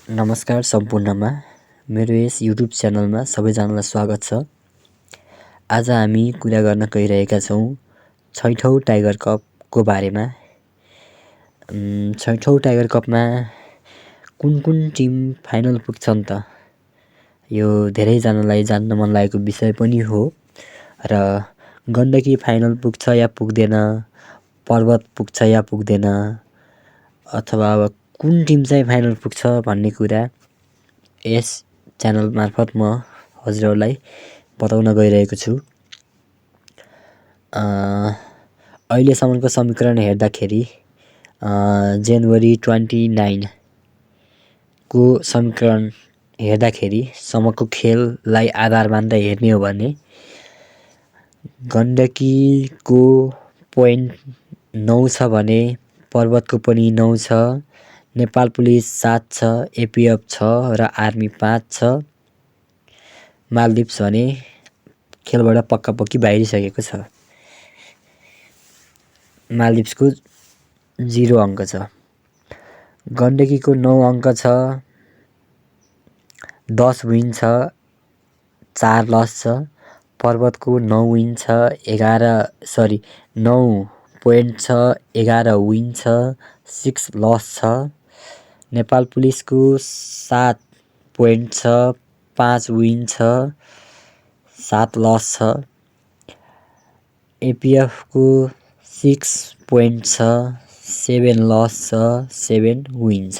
नमस्कार सम्पूर्णमा मेरो यस युट्युब च्यानलमा सबैजनालाई स्वागत छ। आज हामी कुरा गर्न गइरहेका छौँ छैठौँ टाइगर कपको बारेमा। छैठौँ टाइगर कपमा कुन टिम फाइनल पुग्छन् त? यो धेरैजनालाई जान्न मन लागेको विषय पनि हो र गण्डकी फाइनल पुग्छ या पुग्दैन, पर्वत पुग्छ या पुग्दैन, अथवा अब कुन टिम चाहिँ फाइनल पुग्छ भन्ने कुरा यस च्यानल मार्फत म हजुरहरूलाई बताउन गइरहेको छु। अहिलेसम्मको समीकरण हेर्दाखेरि जनवरी 29 को समीकरण हेर्दाखेरि सम्मको खेललाई आधार मान्दै हेर्ने हो भने गण्डकीको पोइन्ट 9 छ भने पर्वतको पनि 9 छ, नेपाल पुलिस 7 छ, एपिएफ 6 र आर्मी 5 छ। मालदिप्स भने खेलबाट पक्का बाहिरिसकेको छ। मालदिप्सको 0 अङ्क छ। गण्डकीको 9 अङ्क छ, 10 विन छ, 4 लस छ। पर्वतको 9 विन छ, 9 पोइन्ट छ, 11 विन छ, 6 लस छ। नेपाल पुलिसको 7 पोइन्ट छ, 5 विन छ, 7 लस छ। एपिएफको 6 पोइन्ट छ, 7 लस छ, 7 विन छ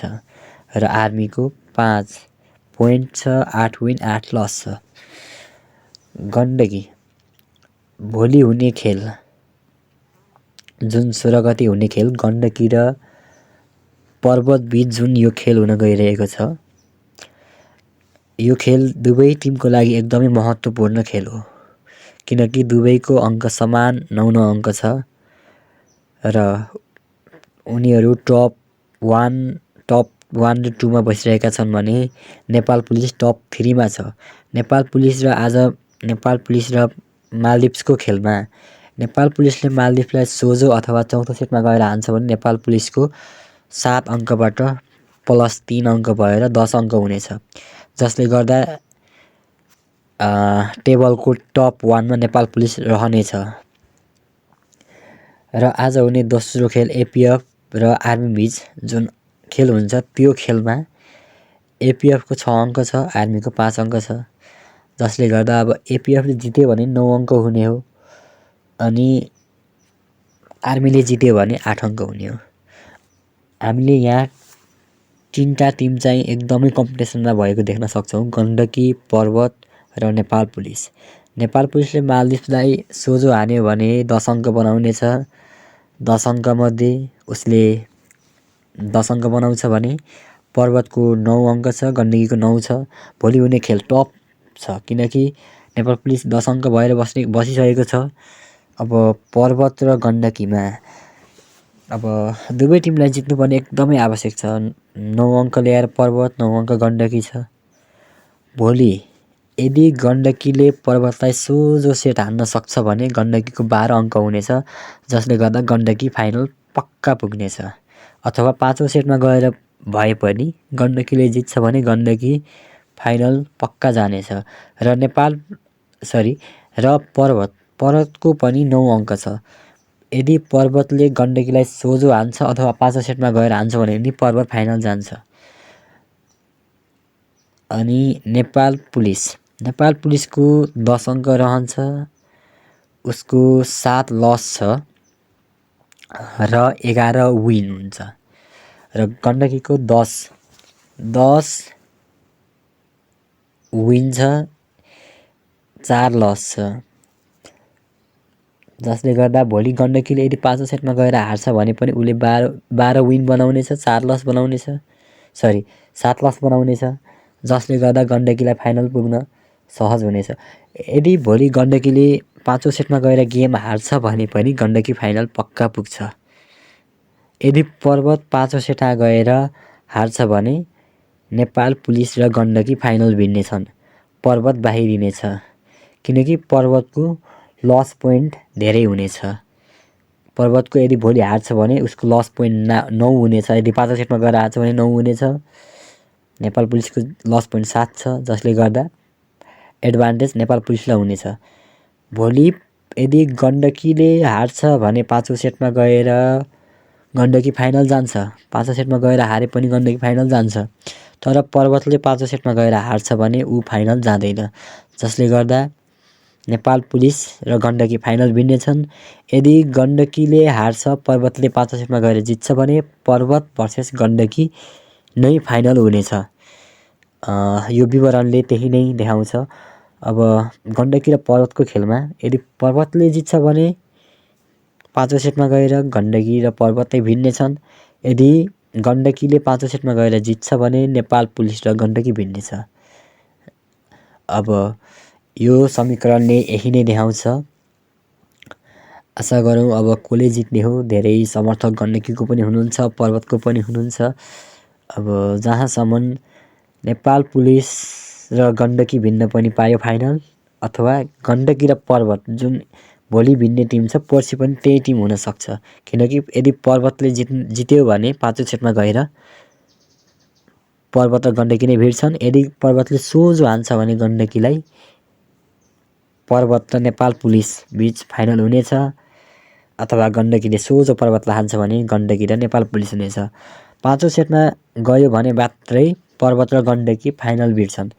र आर्मीको 5 पोइन्ट छ, 8 विन 8 लस छ। गण्डकी भोलि हुने खेल जुन 16 गते हुने खेल गण्डकी र पर्वत बीच जुन यो खेल हुन गइरहेको छ, यो खेल दुवै टिमको लागि एकदमै महत्त्वपूर्ण खेल हो, किनकि दुवैको अङ्क समान 9 अङ्क छ र उनीहरू टप 1 र 2 मा बसिरहेका छन् भने नेपाल पुलिस टप 3 मा छ। नेपाल पुलिस र मालदिप्सको खेलमा नेपाल पुलिसले मालदिप्सलाई सोझो अथवा चौथो सेटमा गएर हान्छ भने नेपाल पुलिसको 7 अङ्कबाट प्लस 3 अङ्क भएर 10 अङ्क हुनेछ, जसले गर्दा टेबलको टप 1 मा नेपाल पुलिस रहनेछ। र आज हुने दोस्रो खेल एपिएफ र आर्मी बीच जुन खेल हुन्छ, त्यो खेलमा एपिएफको 6 अङ्क छ, आर्मीको 5 अङ्क छ, जसले गर्दा अब एपिएफले जित्यो भने 9 अङ्क हुने हो अनि आर्मीले जित्यो भने 8 अङ्क हुने हो। हामीले यहाँ 3टा टिम चाहिँ एकदमै कम्पिटिसनमा भएको देख्न सक्छौँ, गण्डकी, पर्वत र नेपाल पुलिस। नेपाल पुलिसले मालदिप्सलाई सोझो हान्यो भने 10 अङ्क बनाउनेछ। 10 अङ्कमध्ये उसले 10 अङ्क बनाउँछ भने पर्वतको 9 अङ्क छ, गण्डकीको 9 छ। भोलि हुने खेल टप छ, किनकि नेपाल पुलिस 10 अङ्क भएर बसिसकेको छ। अब पर्वत र गण्डकीमा अब दुवै टिमलाई जित्नुपर्ने एकदमै आवश्यक छ। 9 अङ्क ल्याएर पर्वत, 9 अङ्क गण्डकी छ। भोलि यदि गण्डकीले पर्वतलाई सोझो सेट हान्न सक्छ भने गण्डकीको 12 अङ्क हुनेछ, जसले गर्दा गण्डकी फाइनल पक्का पुग्नेछ। अथवा 5औँ सेटमा गएर भए पनि गण्डकीले जित्छ भने गण्डकी फाइनल पक्का जानेछ। र पर्वतको पनि 9 अङ्क छ। यदि पर्वतले गण्डकीलाई सोझो हान्छ अथवा 5औँ सेटमा गएर हान्छ भने पर्वत फाइनल जान्छ। अनि नेपाल पुलिसको 10 अङ्क रहन्छ, उसको 7 लस छ र 11 विन हुन्छ। र गण्डकीको 10 विन छ, 4 लस छ, जसले गर्दा भोलि गण्डकीले यदि 5औँ सेटमा गएर हार्छ भने पनि उसले 12 विन बनाउनेछ, 7 लस बनाउनेछ, जसले गर्दा गण्डकीलाई फाइनल पुग्न सहज हुनेछ। यदि भोलि गण्डकीले 5औँ सेटमा गएर गेम हार्छ भने पनि गण्डकी फाइनल पक्का पुग्छ। यदि पर्वत 5औँ सेटमा गएर हार्छ भने नेपाल पुलिस र गण्डकी फाइनल भिड्नेछन्, पर्वत बाहिरिनेछ, किनकि पर्वतको लस पोइन्ट धेरै हुनेछ। पर्वतको यदि भोलि हार्छ भने उसको लस पोइन्ट 9 हुनेछ। यदि 5औँ सेटमा गएर हार्छ भने 9 हुनेछ नेपाल पुलिसको लस पोइन्ट 7 छ, जसले गर्दा एडभान्टेज नेपाल पुलिसलाई हुनेछ। भोलि यदि गण्डकीले हार्छ भने 5औं सेटमा गएर गण्डकी फाइनल जान्छ। 5औं सेटमा गएर हारे पनि गण्डकी फाइनल जान्छ। तर पर्वतले 5औं सेटमा गएर हार्छ भने ऊ फाइनल जाँदैन, जसले गर्दा नेपाल पुलिस र गण्डकी फाइनल भिड्नेछन्। यदि गण्डकीले हार्छ, पर्वतले 5औं सेटमा गएर जित्छ भने पर्वत भर्सेस गण्डकी नै फाइनल हुनेछ। यो विवरणले त्यही नै देखाउँछ। अब गण्डकी र पर्वतको खेलमा यदि पर्वतले जित्छ भने 5औं सेटमा गएर गण्डकी र पर्वतै भिड्नेछन्। यदि गण्डकीले 5औं सेटमा गएर जित्छ भने नेपाल पुलिस र गण्डकी भिड्नेछ। अब यो समीकरणले यही नै देखाउँछ। आशा गरौँ अब कसले जित्ने हो। धेरै समर्थक गण्डकीको पनि हुनुहुन्छ, पर्वतको पनि हुनुहुन्छ। अब जहाँसम्म नेपाल पुलिस र गण्डकी भिड्न पनि पायो फाइनल, अथवा गण्डकी र पर्वत जुन भोलि भिड्ने टिम छ पर्सि पनि त्यही टिम हुनसक्छ। किनकि यदि पर्वतले जित्यो भने 5औं सेटमा गएर पर्वत र गण्डकी नै भिड्छन्। यदि पर्वतले सोझो हान्छ भने गण्डकीलाई, पर्वत र नेपाल पुलिस बीच फाइनल हुनेछ। अथवा गण्डकीले सोझो पर्वतलाई हान्छ भने गण्डकी र नेपाल पुलिस हुनेछ। 5औं सेटमा गयो भने मात्रै पर्वत र गण्डकी फाइनल भिड्छन्।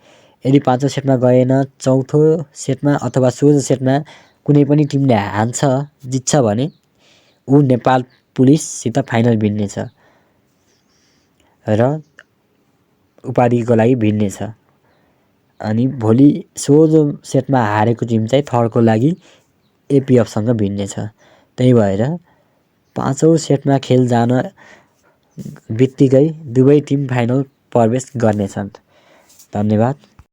यदि 5औं सेटमा गएन, चौथो सेटमा अथवा सोझो सेटमा कुनै पनि टिमले हान्छ, जित्छ भने ऊ नेपाल पुलिससित फाइनल भिड्नेछ र उपाधिको लागि भिड्नेछ। अनि भोलि सोझो सेटमा हारेको टिम चाहिँ थर्डको लागि एपिएफसँग भिड्नेछ। त्यही भएर 5औं सेटमा खेल जान बित्तिकै दुवै टिम फाइनल प्रवेश गर्नेछन्। धन्यवाद।